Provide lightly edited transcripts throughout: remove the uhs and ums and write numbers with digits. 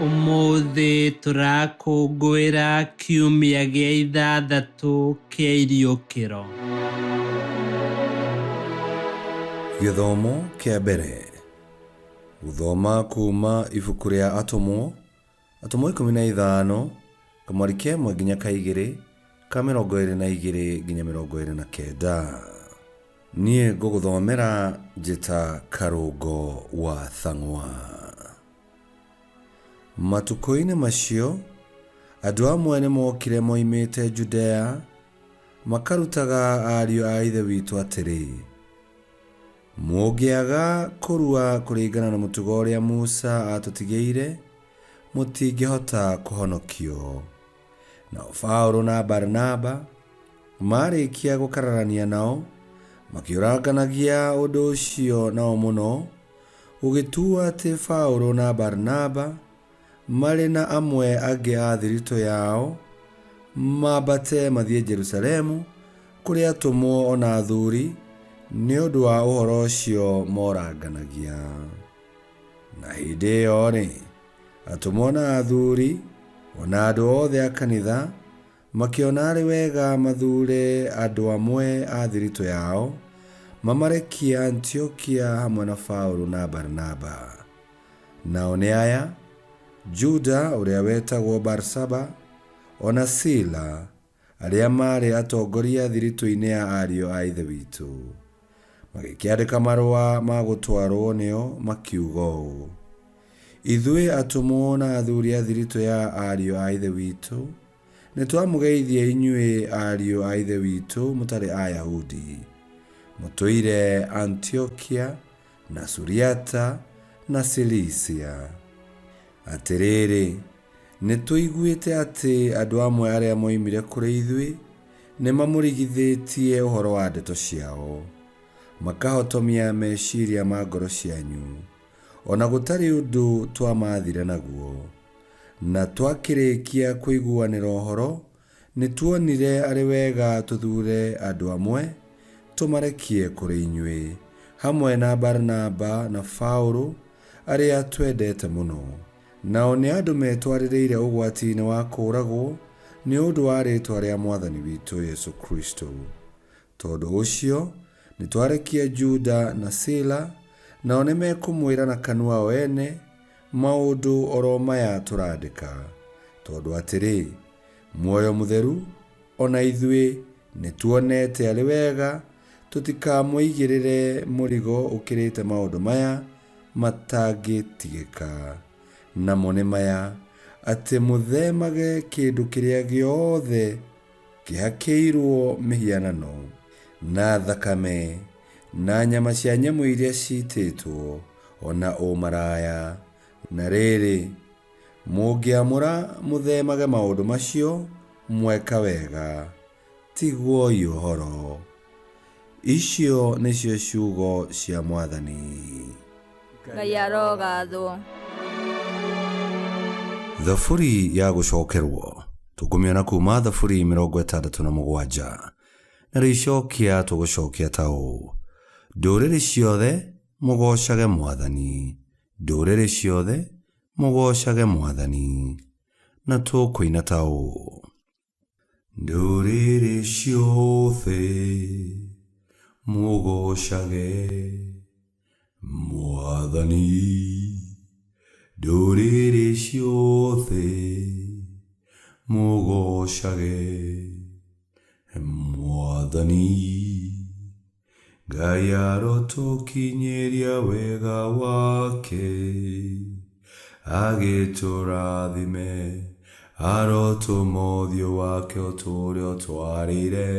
Ũmũthĩ tũrakũngũĩra kiumia gĩa ithathatũ kĩa iriũkĩro. Gĩthomo kĩa mbere. Gũthoma kuuma ibuku rĩa Atũmwo, Atũmwo 15, kamwari ka ĩmwe nginya ka igĩrĩ, ka 22 nginya 29. Niĩ ngũgũthomera njĩta Karũngo wa Thang'wa. Matukũ-inĩ macio, andũ amwe nĩ mookire moimĩte Judea makarutaga ariũ a Ithe witũ atĩrĩ, Mũngĩaga kũrua kũringana na mũtugo ũrĩa Musa aatũtigĩire, mũtingĩhota kũhonokio. Nao Paulo na Baranaba maarĩkia gũkararania nao, makĩũranganagia ũndũ ũcio nao mũno, gũgĩtuwo atĩ Paulo na Baranaba marĩ na amwe angĩ a thiritũ yao mambate mathiĩ Jerusalemu kũrĩ atũmwo o na athuri nĩ ũndũ wa ũhoro ũcio moranganagia. Na hĩndĩ ĩyo-rĩ, atũmwo na athuri, o na andũ othe a kanitha, makĩona arĩ wega mathuure andũ amwe a thiritũ yao, mamarekie Antiokia hamwe na Paulo na Baranaba. Nao nĩ aya, Juda ũrĩa wetagwo Barsaba, o na Sila, arĩa maarĩ atongoria thiritũ-inĩ ya ariũ a Ithe witũ. Magĩkĩandĩka marũa ma gũtwarũo nĩo makiuga ũũ, Ithuĩ atũmwo na athuri a thiritũ ya ariũ a Ithe witũ, nĩ twamũgeithia inyuĩ ariũ a Ithe witũ mũtarĩ Ayahudi, mũtũire Antiokia na Suriata na Silisia. Atĩrĩrĩ, nĩ tũiguĩte atĩ andũ amwe arĩa moimire kũrĩ ithuĩ nĩ mamũrigithĩtie ũhoro wa ndeto ciao, makahotomia meciria ma ngoro cianyu, o na gũtarĩ ũndũ twamaathire naguo. Na twakĩrĩkia kũiguanĩra ũhoro, nĩtuonire arĩ wega tũthuure andũ amwe tũmarekie kũrĩ inyuĩ, hamwe na Baranaba na Paũlũ, arĩa twendete mũno. Nao nĩ andũ metwarĩrĩire ũgwati-inĩ wa kũũragwo nĩ ũndũ wa rĩĩtwa rĩa Mwathani witũ Yesu Kristo. Tondũ ũcio nĩtwarekia Juda na Sila, nao nĩmekũmwĩra na kanua o ene maũndũ o ro maya tũraandĩka. Tondũ atĩrĩ, Muoyo Mũtheru, o na ithuĩ, nĩtuonete arĩ wega tũtikamũigĩrĩre mũrigo ũkĩrĩte maũndũ maya matangĩtigĩka, namo nĩ maya, atĩ mũthemage kĩndũ kĩrĩa gĩothe kĩhakĩirũo mĩhianano, na thakame, na nyama cia nyamũ iria ciitĩtwo, o na ũmaraya. Na rĩrĩ, mũngĩamũra mũthemage maũndũ macio, mweka wega. Tiguoi ũhoro. Icio nĩcio ciugo cia Mwathani. Ngai arogathwo. Thaburi ya gũcokerwo tũkũmĩona kuma Thaburi 67 narĩo icokia tũgũcokia ta ũũ: Ndũrĩrĩ ciothe mũgoocage Mwathani, ndũrĩrĩ ciothe mũgoocage Mwathani. Na tũkũina ta ũũ: Ndũrĩrĩ ciothe mũgoocage Mwathani, ndũrĩrĩ ciothe mũgoocage Mwathani. Ngai arotũkinyĩria wega wake, agĩtũrathime, arotũma ũthiũ wake ũtũũre ũtwarĩire,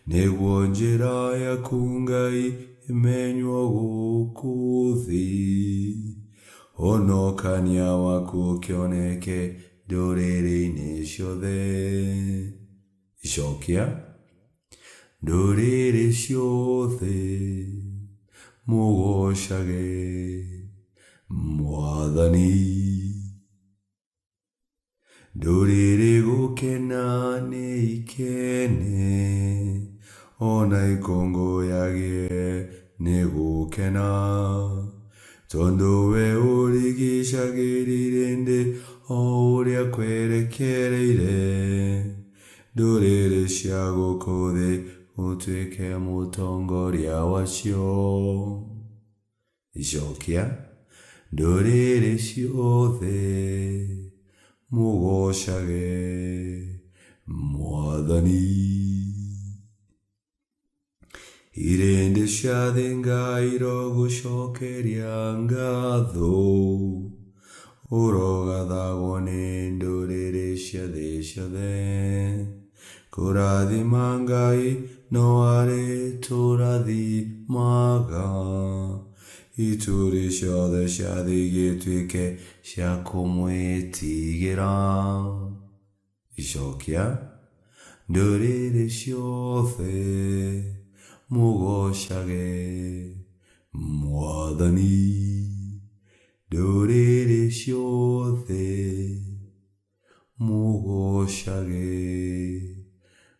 nĩguo njĩra yaku Ngai ĩmenywo gũkũ thĩ, ũhonokania waku ũkĩoneke ndũrĩrĩ-inĩ ciothe. Icokia. Ndũrĩrĩ ciothe mũgoocage Mwathani. Ndũrĩrĩ gũkena nĩ ikene, o na ikũngũyagĩre nĩ gũkena. Tondũ we ũrigicagĩria irĩndĩ o ũrĩa kwerekereire, ndũrĩrĩ cia gũkũ thĩ ũtuĩke mũtongoria wacio. Icokia, ndũrĩrĩ ciothe mũgocage Mwathani. Irĩndĩ cia thĩ Ngai irogũcokeria ngatho, ũrogathagwo nĩ ndũrĩrĩ cia thĩ ciothe. Kũrathima Ngai no arĩtũrathimaga, ituri ciothe cia thĩ igĩtuĩke cia kũmwĩtigĩra. Icokia, ndũrĩrĩ ciothe mũgocage Mwathani. Ndũrĩrĩ ciothe mũgocage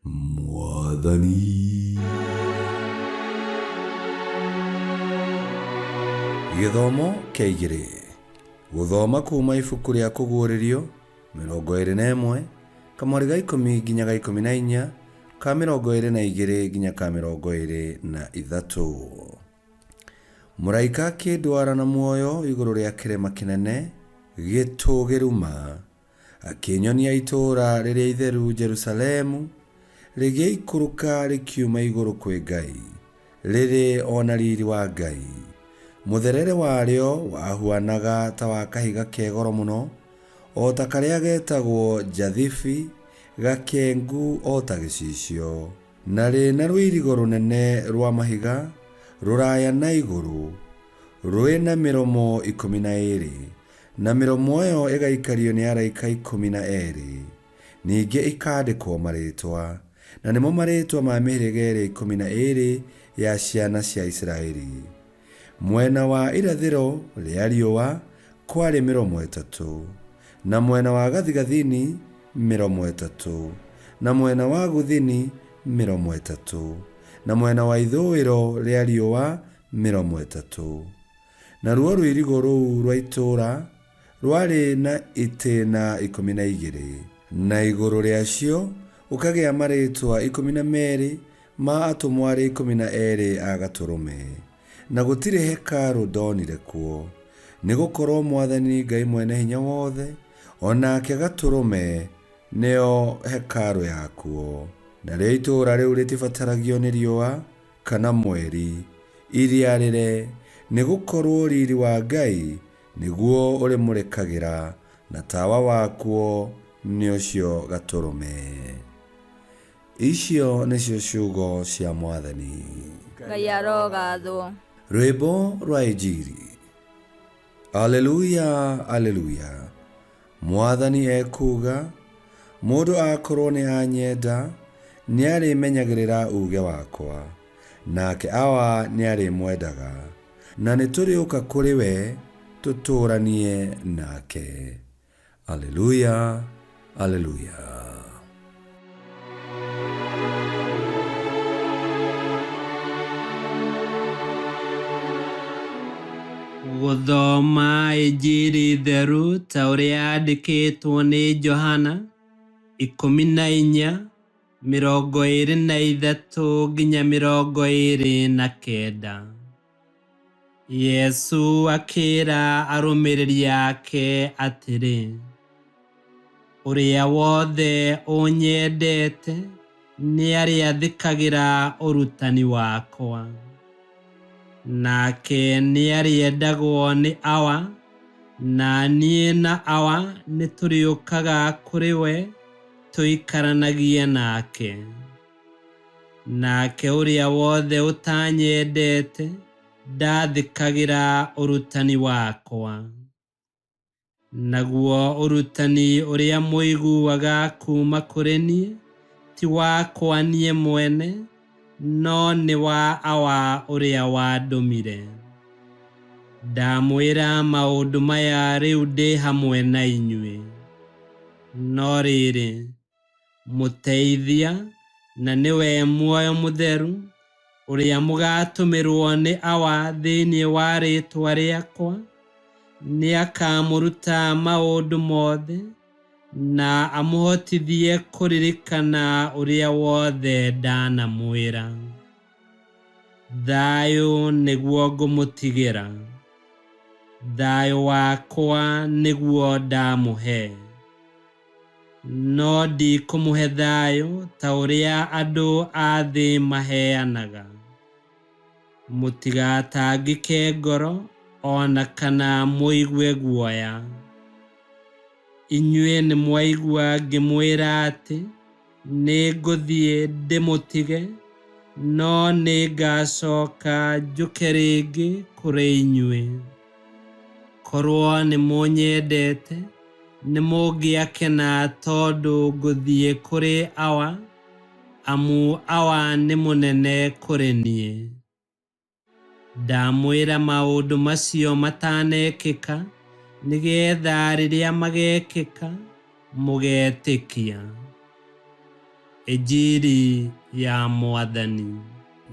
Mwathani. Gĩthomo kĩa igĩrĩ. Gũthoma kuma ibuku rĩa Kũguũrĩrio 21 kamwari ga 10 nginya ga 14 ka 22 nginya ka 23. Mũraika akĩndwara na muoyo igũrũ rĩa kĩrĩma kĩnene gĩtũũgĩru ma, akĩnyonia itũũra rĩrĩa itheru Jerusalemu, rĩgĩikũrũka rĩkiuma igũrũ kwĩ Ngai, rĩrĩ o na riri wa Ngai. Mũtherere warĩo wahuanaga ta wa kahiga ke goro mũno, o ta karĩa getagwo njathibi, gakengu o ta gĩcicio. Na rĩ na rũirigo rũnene rwa mahiga rũraya na igũrũ, rwĩna mĩromo 12, na mĩromo ĩyo ĩgaikario nĩ araika 12, ningĩ ikandĩkwo marĩĩtwa, na nĩmo marĩĩtwa ma mĩhĩrĩga ĩrĩa 12 ya ciana cia Isiraeli. Mwena wa irathĩro rĩa riũa kwarĩ mĩromo 3, na mwena wa gathigathini mĩromo 3, na mwena wa gũthini mĩromo 3, na mwena wa ithũĩro rĩa riũa mĩromo 3. Naruo rũirigo rũu rwa itũũra rwarĩ na itĩĩna 12, na igũrũ rĩacio ũkagĩa marĩĩtwa 12 ma atũmwo arĩa 12 a Gatũrũme. Na gũtirĩ hekarũ ndonire kuo, nĩ gũkorwo Mwathani Ngai Mwene-Hinya-Wothe, o nake Gatũrũme, nĩo hekarũ yakuo. Narĩo itũũra rĩu rĩtibataragio nĩ riũa kana mweri irĩarĩre, nĩ gũkorwo riri wa Ngai nĩguo ũrĩmũrĩkagĩra, na tawa wakuo nĩ ũcio Gatũrũme. Icio nĩcio ciugo cia Mwathani. Ngai arogathwo. Rwĩmbo rwa Injiri. Aleluya, aleluya. Mwathani ekuuga, mũndũ akorwo nĩ anyenda, nĩ arĩmenyagĩrĩra uuge wakwa, nake Awa nĩ arĩmwendaga, na nĩ tũrĩũka kũrĩ we tũtũũranie nake. Aleluya, aleluya. Gũthoma Injiri theru ta ũrĩa yandĩkĩtwo nĩ Johana 14 23 nginya 29. Yesu akĩra arũmĩrĩri ake atĩrĩ, ũrĩa wothe ũnyendete nĩarĩathĩkagĩra ũrutani wakwa, nake nĩarĩendagwo nĩ Awa, na niĩ na Awa nĩtũrĩũkaga kũrĩ we tũikaranagie nake. Nake ũrĩa wothe ũtanyendete ndathĩkagĩra ũrutani wakwa. Naguo ũrutani ũrĩa mũiguaga kuuma kũrĩ niĩ ti wakwa niĩ mwene, no nĩ wa Awa ũrĩa wandũmire. Ndamwĩra maũndũ maya rĩu ndĩ hamwe na inyuĩ. No rĩrĩ, Mũteithia, na nĩwe muoyo mũtheru, Ũrĩa mũgaatũmĩrwo nĩ Awa thĩinĩ wa rĩĩtwa rĩakwa, nĩakamũruta maũndũ mothe na amũhotithie kũririkana ũrĩa wothe ndanamwĩra. Thayũ nĩguo ngũmũtigĩra, thayũ wakwa nĩguo ndamũhe. No ndikũmũhe thayũ ta ũrĩa andũ a thĩ maheanaga. Mũtigatangĩke ngoro o na kana mũigue guoya. Inyuĩ nĩmwaigua ngĩmwĩra atĩ nĩngũthiĩ ndĩmũtige, no nĩngacoka njũke rĩngĩ kũrĩ inyuĩ. Korwo nĩmũnyendete, nĩmũngĩakena tondũ ngũthiĩ kũrĩ Awa, amu Awa nĩ mũnene kũrĩ niĩ. Ndamwĩra maũndũ macio matanekĩka, nĩgetha rĩrĩa magekĩka mũgetĩkia. Injiri ya Mwathani.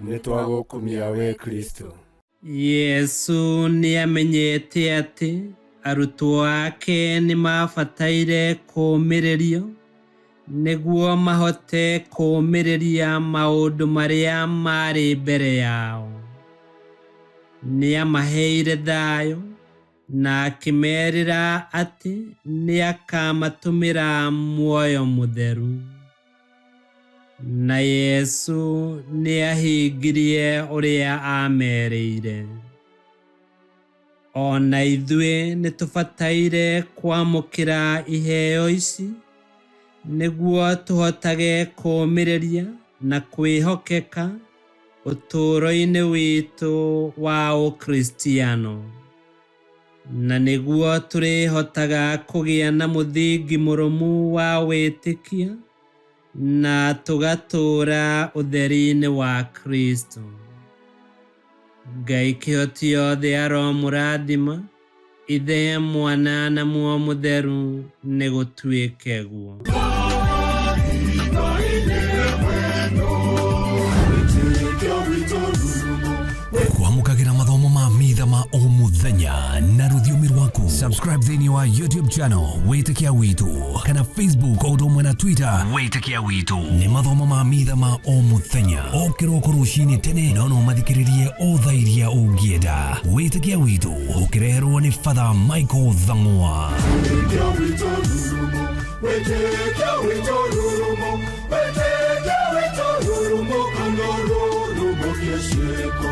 Nĩtwagũkumia we Kristo. Yesu nĩamenyete atĩ arutwo ake nĩmabataire kũũmĩrĩrio nĩguo mahote kũũmĩrĩria maũndũ marĩa marĩ mbere yao. Nĩamaheire thayũ na akĩmerĩra atĩ nĩakamatũmĩra muoyo mũtheru. Na Yesu nĩahingirie ũrĩa aamerĩire. O na ithuĩ nĩtũbataire kwamũkĩra iheo ici nĩguo tũhotage kũũmĩrĩria na kwĩhokeka ũtũũro-inĩ witũ wa Ũkristiano, na nĩguo tũrĩhotaga kũgĩa na mũthingi mũrũmu wa wĩtĩkio na tũgatũũra ũtheri-inĩ wa Kristo. Ngai kĩhoti yothe aromũrathima, Ithe, Mwana na Muoyo Mũtheru, nĩgũtuĩke guo. Kwamũkagĩra mathomo ma mitha ma o mũthenya na rũthiomi rwaku. Subscribe thĩinĩ wa YouTube channel Wĩtĩkia Witũ kana Facebook o ũndũ ũmwe na Twitter Wĩtĩkia Witũ. Nĩ mathomo ma mitha ma o mũthenya o kĩroko rũcinĩ tene, no no mathikĩrĩrie o thaa iria ũngĩenda. Wĩtĩkia Witũ ũkĩreherwo nĩ Father Michael Thang'wa. Wĩtĩkia witũ rurumo, wĩtĩkia witũ rurumo, wĩtĩkia witũ rurumo, kana rurumo kĩciĩko.